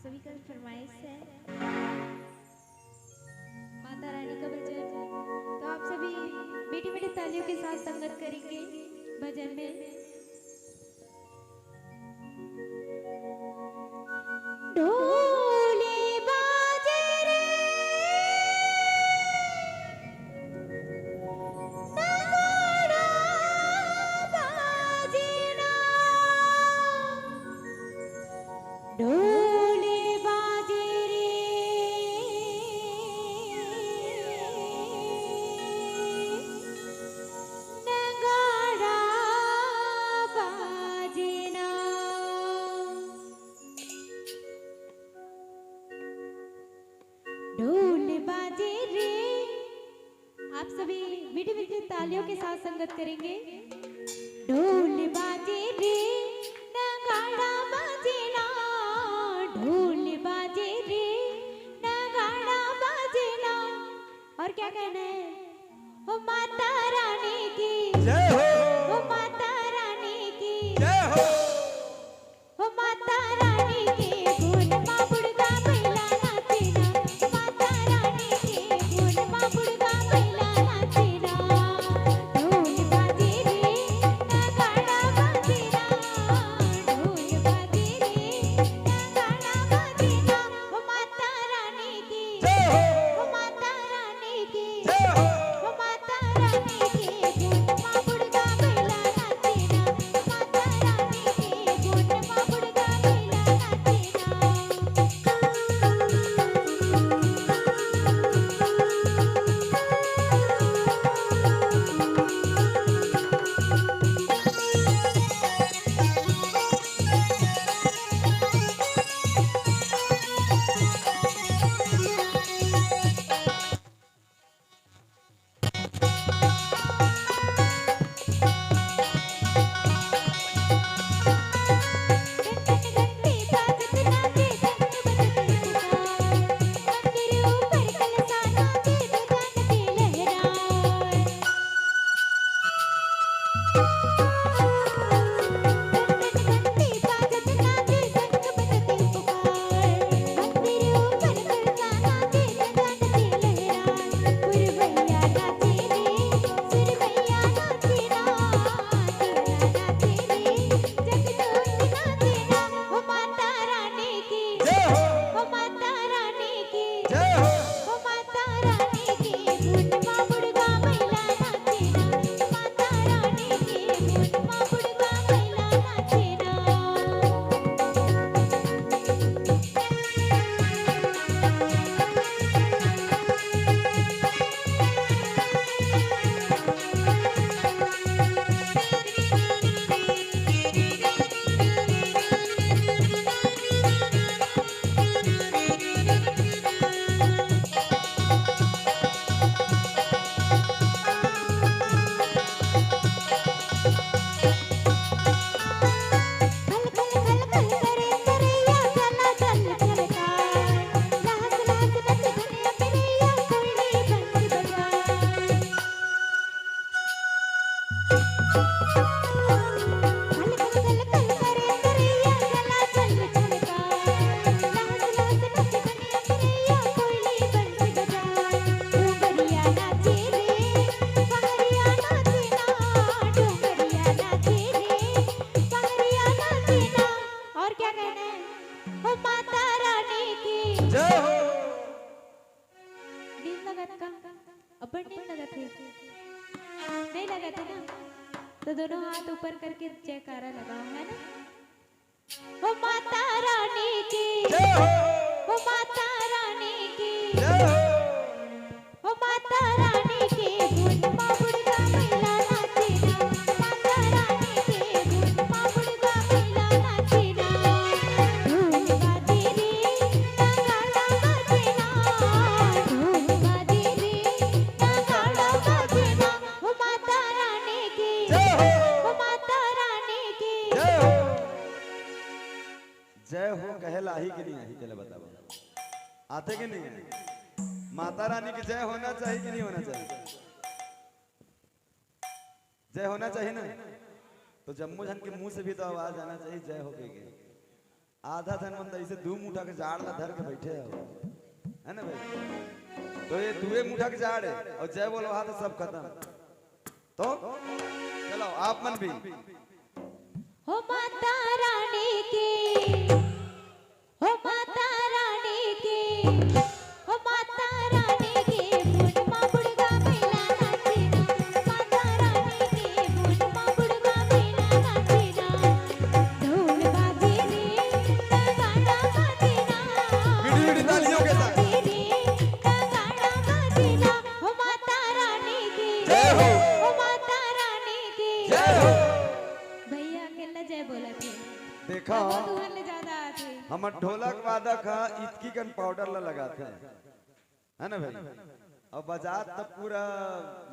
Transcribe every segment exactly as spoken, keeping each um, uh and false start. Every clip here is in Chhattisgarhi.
सभी का फरमाइश है माता रानी का भजन, तो आप सभी मीठी मीठी तालियों के साथ संगत करेंगे भजन में। ढोल बाजे रे, नगाड़ा बाजे ना। ढोल बाजे रे, नगाड़ा बाजे ना। ढोल बाजे रे, आप सभी मीठी मीठी तालियों के साथ संगत करेंगे। ढोल बाजे रे, नगाड़ा बाजे ना, ढोल बाजे रे, नगाड़ा बाजे ना। और क्या कहना है? हो माता रानी की, जय हो। हो माता रानी की, जय हो। हो माता रानी के गुण मा बुढ़गा बैला नाचे ना, माता रानी के गुण मा बुढ़गा बैला नाचे ना। ढोल बाजे रे, नगाड़ा बाजे ना, ढोल बाजे रे, नगाड़ा बाजे ना। हो माता रानी की, जय हो। हो माता रानी की, जय हो। हो माता रानी की, गुण मा बुढ़गा बैला नाचे ना, माता रानी की, गुण मा बुढ़गा बैला नाचे ना। जय हो। हो माता रानी की, जय हो। हो माता रानी की, जय हो। हो माता रानी की, गुण मा बुढ़गा बैला नाचे ना, माता रानी की, गुण मा बुढ़गा बैला नाचे ना। और क्या कहना है? हो माता रानी की, जय हो। नींद लगत का? अब्बड़ नींद लगत हे? नहीं लगत हे ना? तो दोनों हाथ ऊपर करके जयकारा लगाओ, है ना? हो माता रानी की, जय हो। हो माता रानी की, जय हो। हो माता रानी के गुण मा बुढ़गा बैला नाचे ना, माता रानी के गुण मा बुढ़गा बैला नाचे ना। ढोल बाजे रे, नगाड़ा बाजे ना, ढोल बाजे रे, नगाड़ा बाजे ना। हो माता रानी की, जय हो। हो माता रानी की, जय हो। जय हो कहे ला आही कि नहीं आही, चले बताओ, आथे कि नहीं? माता रानी की जय होना चाहिए कि नहीं होना चाहिए? जय होना चाहिए ना। तो जम्मो झन के मुंह से भी तो आवाज आना चाहिए जय हो के। आधा झन मन तो ऐसे दू मुठा के जाड़ ला धर के बैठे हो, है ना भाई? तो ये दुए मुठा के जाड़ है और जय बोलो हा तो सब खत्म। तो चलो आप मन भी। हो माता रानी की, हो माता रानी की, हो माता रानी की, बुन मा बुड़गा बैला नाचे ना, माता रानी की, बुन मा बुड़गा बैला नाचे ना। ढोल बाजे रे, नगाड़ा बाजे ना, मीठी मीठी तालियों के साथ। ढोल बाजे रे, नगाड़ा बाजे ना। हो माता रानी की, जय हो। हो माता रानी की, जय हो। भैया अकेला जय बोलत हे। देखा, तुहर ले ज्यादा आथे। हमर ढोलक वादक ह इतकी कन पाउडर ला लगाथे, है ना भाई? अउ बजात त पूरा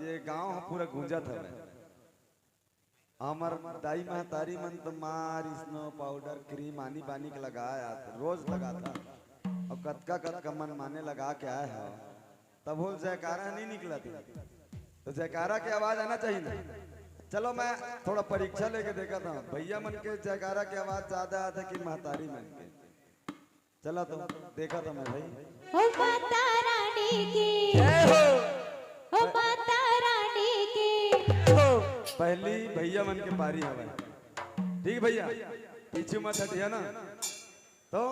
ये गांव ह पूरा गूंजत हवे। हमर दाई महतारी मन त मार स्नो पाउडर क्रीम आनी बानी के लगाए आत, रोज लगात। अउ कतका कतका मन माने लगा के आए ह, तब होल जयकारा नहीं निकलत। तो जयकारा के आवाज आना चाहिए ना। चलो मैं थोड़ा परीक्षा लेके देखा था, भैया मन के जयकारा के आवाज ज्यादा आते कि महतारी मन के। चला तो देखा था मैं भाई। हो माता रानी की, जय हो। हो माता रानी की, जय हो। पहली भैया मन के पारी हवे। ठीक भैया, पीछे मत हटिया ना। तो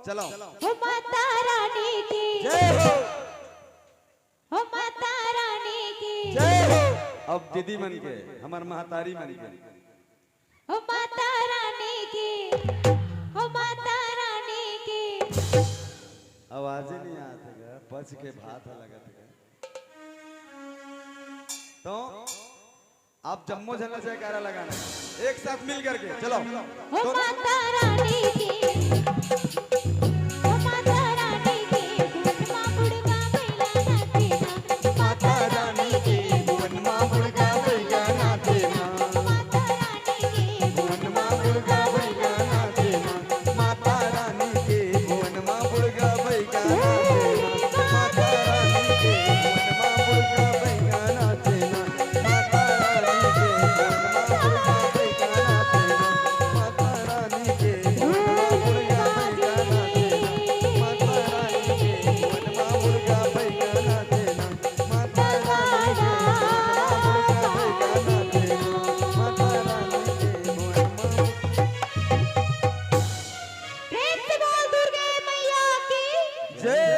चलो। हो माता रानी की, जय हो। हो माता रानी की, जय हो। अब दीदी मन के, हमर महतारी मन के। हो माता रानी की, हो माता रानी की। आवाज ही नहीं आते गा, पच के भात लगत गा। तो आप जम्मो झन ला जयकारा लगाना, एक साथ मिल करके चलो। हो तो माता रानी की, हो माता रानी की, बुन मा बुड़गा बैला नाचे ना। माता रानी की, बुन मा बुड़गा बैला नाचे ना। माता रानी की, बुन मा बुड़गा बैला नाचे ना। माता रानी के भुवन मा बुड़गा बैगा नाचे ना। माता रानी के भुवन मा बुड़गा बैगा नाचे ना। माता रानी के भुवन मा बुड़गा बैगा नाचे ना। माता रानी के भुवन मा बुड़गा बैगा नाचे ना। माता रानी के भुवन मा बुड़गा बैगा नाचे ना। माता रानी के भुवन मा बुड़गा बैगा नाचे ना। माता रानी के भुवन मा प्रेम से बोल दुर्गे मैया की जय।